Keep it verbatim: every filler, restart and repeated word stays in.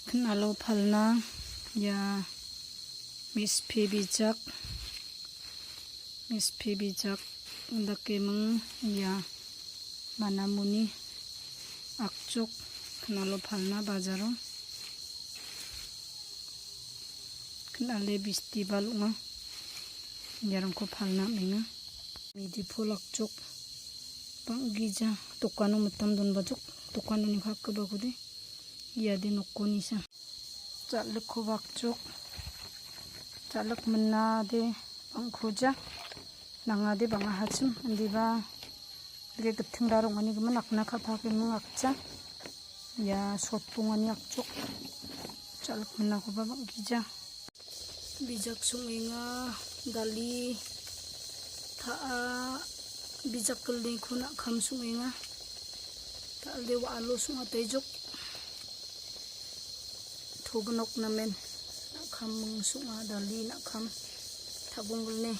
Knalo palna ia mispi bijak, mispi bijak dakeming ia manamuni akchok knalo palna bajaro. Knale bistiba ong·a. Iarangko palna am·enga. Midipol akchok bang·gija dokano mitam donbajok, dokanoni kakgipakode iade nokonisa. Jal·ikko bakchok, jal·ik minade bang·koja, nangade bang·ahachim, indiba dike gitting rarongani gimin akna ka·pakeming akja. Ia sotbongani akchok, jal·ik minakoba bang·gija. Bijak song·enga, dali, ta·a, bijak gilniko na·kam song·enga. Ta·alde wa·alo song·ataijok. Tognok namen na·kam ming song·a, dali na·kam ta·bonggilni.